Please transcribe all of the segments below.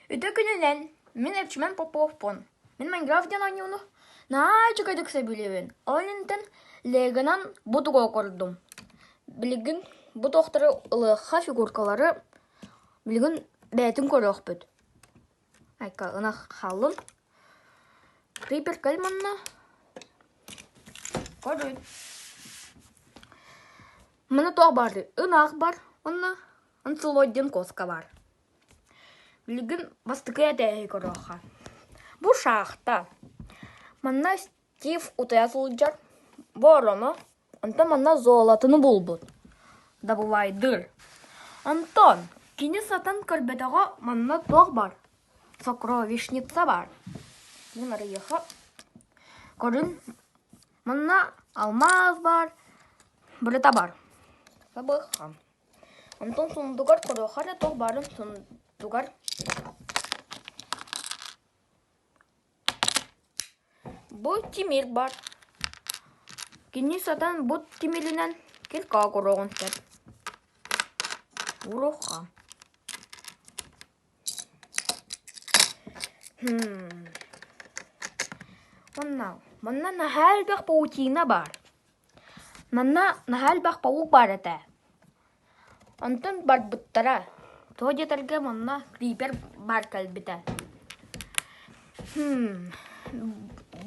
Үтүө күнүнэн! Мин Эрчимэн Поповпун. Мин Майнкрафт диэн оонньууну наһаа үчүгэйдик сөбүлүүбүн. Ол инниттэн Легонан бу тугу оҥордум. Билигин бу туохтары ылыахха фигуркалары билигин бэйэтин көрүөхпүт. Айка ынах хааллын. Крипер кэл манна. Көрүн. Манна туох баарый? Ынах бар. Онно Анцелот диэн куоска баар. Билигин бастакы этээһи көрүөххэ. Бу шахта. Манна Стив утуйа сылдьар. Бу ороно. Онтон манна золотону булбут. Добывайдыыр. Онтон кини сатан көрбөтөҕө манна туох бар? Сокровищница бар. Мин арыйыаха. Көрүн манна алмаас бар, бырыта бар. Сабыха. Онтон сундугар көрүөххэ эрэ туох баарын сундугар Бу тимир бар. Кини сатан бу тимиринэн кирка оҥоруоҕун сөп. Уруха. Манна, манна наһаа элбэх паутина баар. Манна наһаа элбэх паук баар этэ. Онтон барбыттара, тоҕо диэтэргэ манна крипер баар кэлбитэ.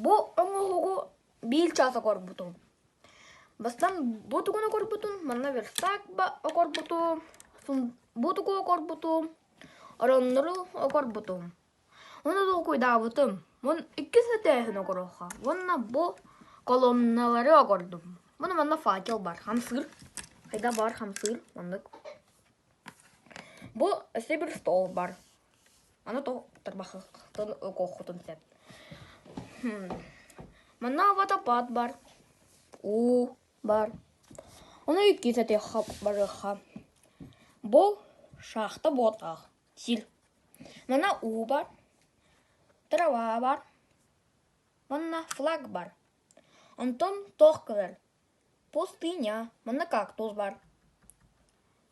Бу оҥоһугу биир чаас оҥорбутум. Бастаан бу тугун оҥорбутум, манна верстак оҥорбутум, бу тугу оҥорбутум, ороннору оҥорбутум. Ону толкуйдаабытым, уон иккис этээһин оҥоруохха уонна бу колонналары оҥордум. Муну манна факел бар, хамсыыр. Хайда бар хамсыыр, маннык. Бу өссө бір стол бар. Аны тарбахтан окуоххутун сөп. Манна водопад бар. Уу бар. Ону иккис этиэххэ барыахха. Бу шахта буотах. Сир. Манна уу бар, трава бар, манна флаг бар. Онтон туох кэлэр? Пустыня, манна кактус бар.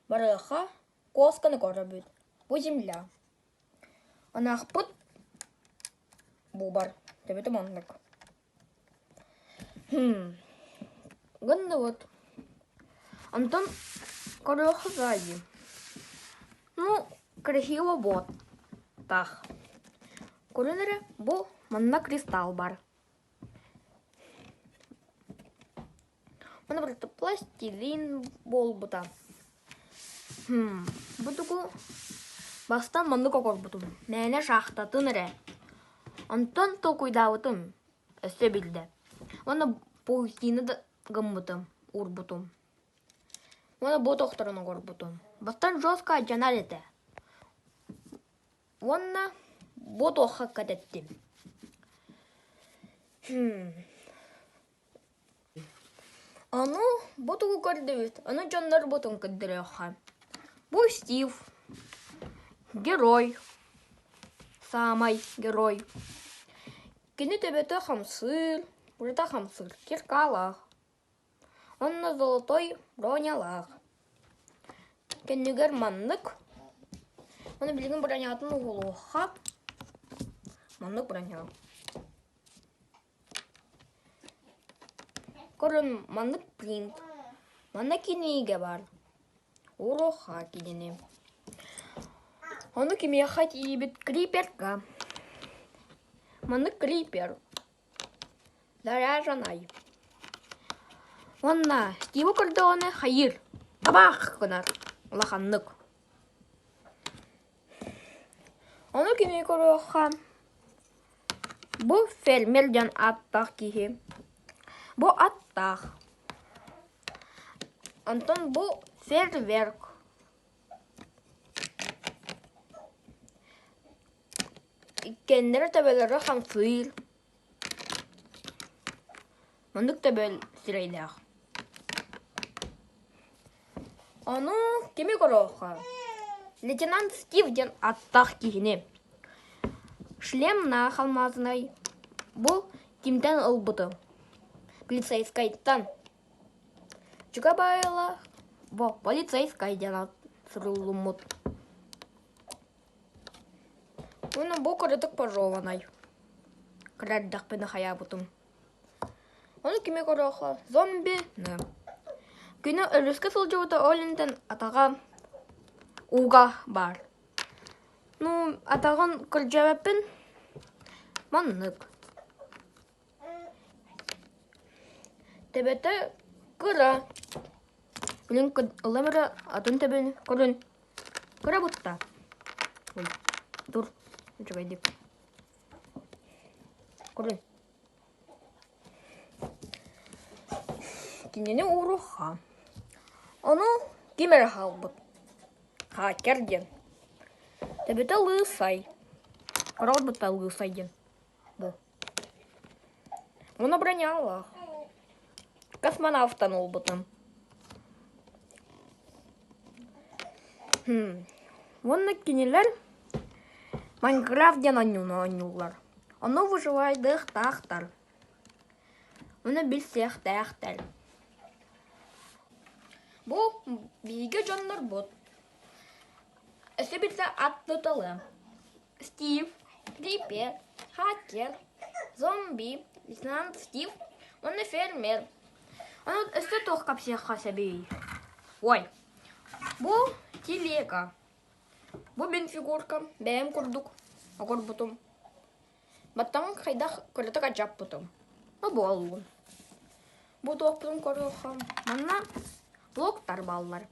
Барыаха куосканы көрөбүт. Бу земля. Ынахпыт бу бар. Төбөтө маннык. Гынныбыт. Онтон көрүөххэ саайыы. Ну, красиво вот так. Көрөн эрэ, бу манна кристалл бар. Манна барыта пластилин буолбута. Бу тугу бастаан маннык оҥорбутум. Мээнэ шахтатын эрэ. Онтон толкуйдаабытым өссө биллэ. Уонна паутина да гыммытым, уурбутум. Уонна бу тохторун оҥорбутум. Бастаан жестко алдьанар этэ. Уонна бу туохха кэтэттим. Ону бу тугу көрдүбүт, ону дьоннорбутун көрдөрүөххэ. Бу Стив, герой, саамай герой. Кини төбөтө хамсыыр, бырыта хамсыыр, киркаалаах. Онно золотой бронялаах. Кэннигэр маннык. Ону билигин бронятын уһулуохха. Маннык броня. Көрөн маннык принт. Манна кинигэ баар. Уруха кинини. Ону кимиэхэ тиийбит криперка. Маннык крипер. Заряженай. Уонна Стиву көрдөҕүнэ хайыыр. Табаах гынар. Улаханнык. Ону кими көрүөххэ Бу фермер диэн ааттаах киһи. Бу аттаах. Онтон бу фейерверк. Иккиэннэрэ төбөлөрө хамсыыр. Маннык төбөл сирэйдээх. Ону кими көрүөххэ? Лейтенант Стив диэн аттаах киһини. Шлемнаах алмаазынай. Бу кимтэн ылбытым? Полицейскайтан. Чуга баайылаах бу полицейскай диэн суруллуммут. Уонна бу кыратык пожеванай. Кыра эрдэхпинэ хайаабытым. Ону кими көрүөххэ зомби Күнү өрүскэ сылдьыбыта ол интэн атаҕа ууга баар. Ну, атаҕын кырдьыбаппын маннык. Төбөтө кыра. Билин ыллам эрэ атын төбөнү көрүн. Кыра бутта. Ой, тур, үчүгэйдик. Көрүн. Кинини ууруохха. Ону ким эрэ хаалбыт. Хакер диэн. Төбөтө лысай. Көрө лысай диэн. Бу. Ону бронялаах. Космонавтан ылбытым. Уонна кинилэр Майнкрафт диэн оонньууну оонньууллар. Ону выживайдыахтаахтар. Ону билсиэхтээхтэр. Бу биһиги дьоннорбут. Өссө билсэ ат туталыам. Стив, Крипер, Хакер, Зомби, лейтенант Стив уонна фермер. Ону өссө туох кэпсиэххэ сөбүй? Ой, бу телега. Бу мин фигуркам, бэйэм курдук оҥорбутум. Баттаҕын хайдах кыратык алдьаппытым. Бу буоллун. Бу туохпутун көрүөххэ, манна блоктар бааллар.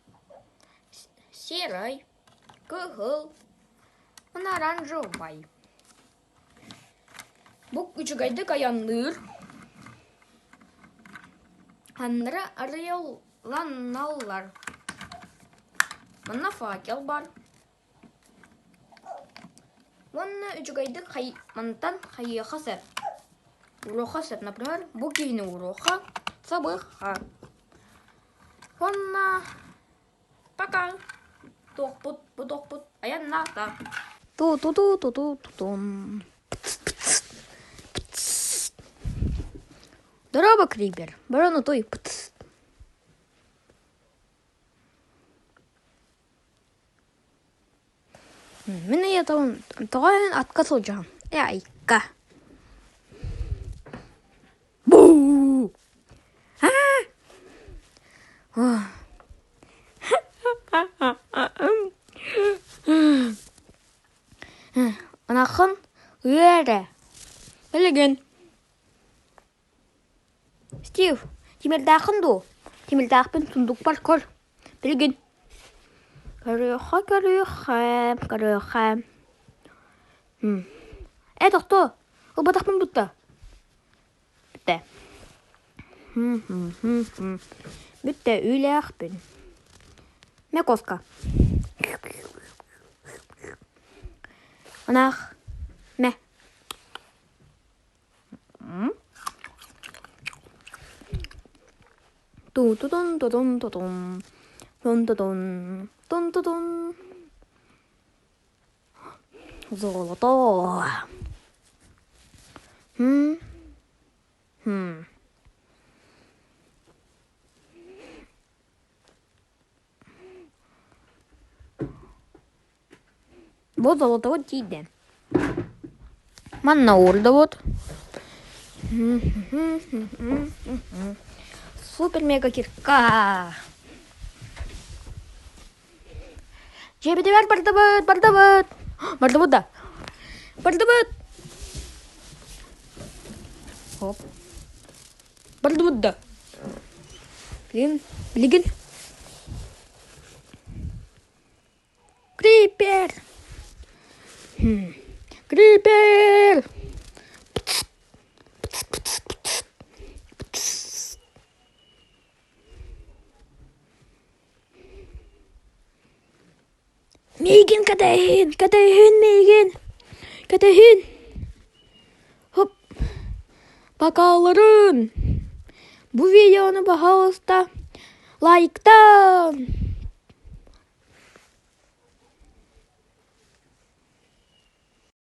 Серый, кыһыл, уонна оранжевай. Бу үчүгэйдик айанныыр. Аннары арыйалланаллар. Манна факел бар. Уонна үчүгэйдик хай мантан хайыаха сөп. Уруоха сөп, например, бу киһини уруоха, сабыха. Уонна пока туохпут, бу туохпут айаннаата. Ту-ту-ту-ту-ту-тум. Дорообо, Крипер. Баран утуй. Мин ыйытабын, тоҕо эн атка сылдьаҕын? Э, айка. Буу! Аа! Ынаххын ыа эрэ. Билигин. Стив, тимирдааххын дуу? Тимирдаахпын сундукпар көр. Билигин. Көрүөххэ, көрүөххэ, көрүөххэ. Ээ, тохтоо, ылбатахпын бутта. Бүттэ. Бүттэ, үйлээхпин. Мэ коска. Ынах. Мэ. Ту-ту-тун тутун тутун тун-тутун тун-тутун Золото. Хм. Хм. Бу золотобут тиийдэ. Манна уурдубут. Супер-мега кирка. Дьиэбитигэр бардыбыт, бардыбыт. Бардыбыт да? Бардыбыт. Хоп. Бардыбыт да? Блин, билигин. Крипер! Крипер! Миигин кэтэһин, кэтэһин миигин, кэтэһин! Хоп, покаларын! Бу видеону, пожалуйста, лайктаан!